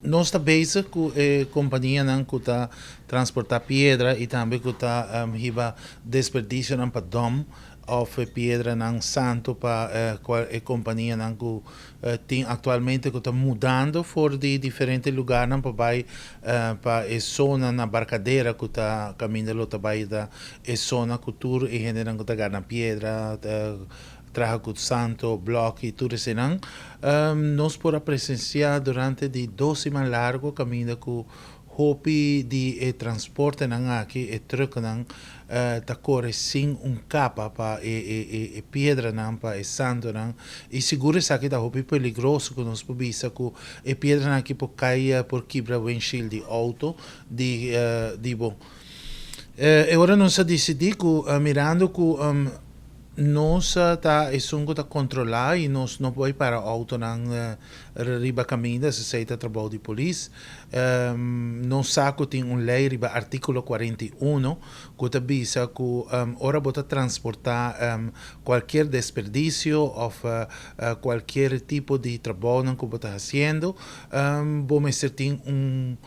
Nos ta bezig ku e kompanianan ku ta transportá piedra i tambe ku ta hiba desperdisionan pa dump òf piedranan santu pa e kompanianan ku tin aktualmente ku ta mudando for di diferente lugánan pa bai pa e zona na Barcadera, ku ta kaminda lo ta bai ta e zona ku tur e hendenan ku ta gana piedra, traha ku santu, blòk i tur eseinan. Nos por a presensiá durante di 2 siman largu kaminda ku hopi di e transportenan aki, e trucknan, ta kore sin un kapa pa e piedranan, pa e santunan, i sigur esaki ta hopi peligroso, ku nos por bisa ku e piedranan aki por kai, por kibra windshield di outo di bo. E ora nos a disidí ku, mirando ku nos ta esun ku ta kontrolá i nos no por para outonan riba kaminda, esei ta trabou di polis. Nos sa ku tin un lei riba artíkulo 41 ku ta bisa ku ora bo ta transportá kualke desperdisio òf kualke tipo di trabou ku bo ta hasiendo, bo mester tin un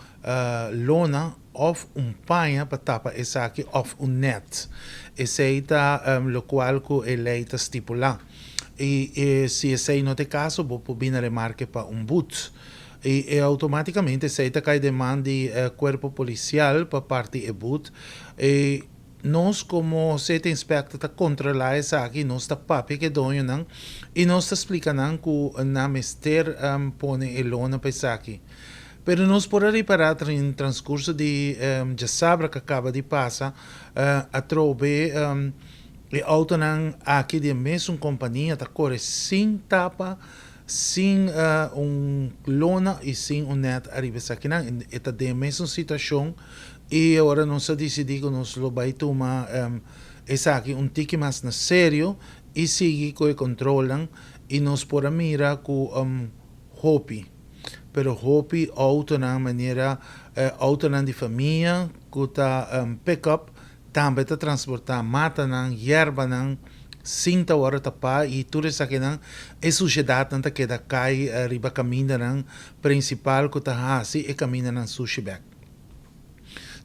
lona òf un paña pa tapa esaki òf un net. Esei ta lokual ku e lei ta stipulá. I si esei no ta e kaso, bo por bin na remarke pa un but. I outomátikamente esei ta kai den man di kuerpo polisial pa parti e but. I nos komo City Inspector ta kontrolá esaki, nos ta papia ku e doñonan i nos ta splika nan ku nan mester pone e lona pa esaki. Pero nos por a ripará den transkurso di djasabra ku a kaba di pasa, atrobe e outonan aki di mesun kompania ta kore sin tapa, sin un lona i sin un net ariba esakinan. E ta den mesun situashon i ora nos a disidí ku nos lo bai tuma esaki un tiki mas na serio i sigui ku e kontrolnan, i nos por a mira ku hopi, pero hopi outonan, manera outonan di famia ku ta pick-up, tambe ta transportá matanan, yerbanan sin ta wòrdu tapá, i tur esakinan, e sushedatnan ta keda kai riba kamindanan prinsipal ku ta hasi e kamindanan sushi bèk.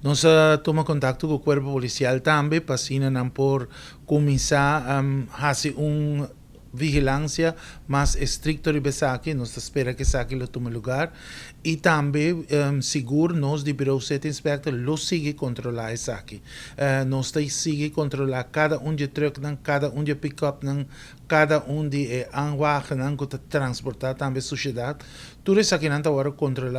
Nos a tuma kontakto ku kuerpo polisial tambe pa asina nan por kuminsá hasi un vigilansia mas estrikto riba esaki. Nos ta spera ku esaki lo tuma lugá i tambe sigur nos di Bureau City Inspector lo sigui kontrolá esaki. Nos ta sigui kontrolá kada un di e trucknan, kada un di e pick-upnan, kada un di e aanwagennan ku ta transportá tambe sushedat. Tur esakinan ta wòrdu kontrolá.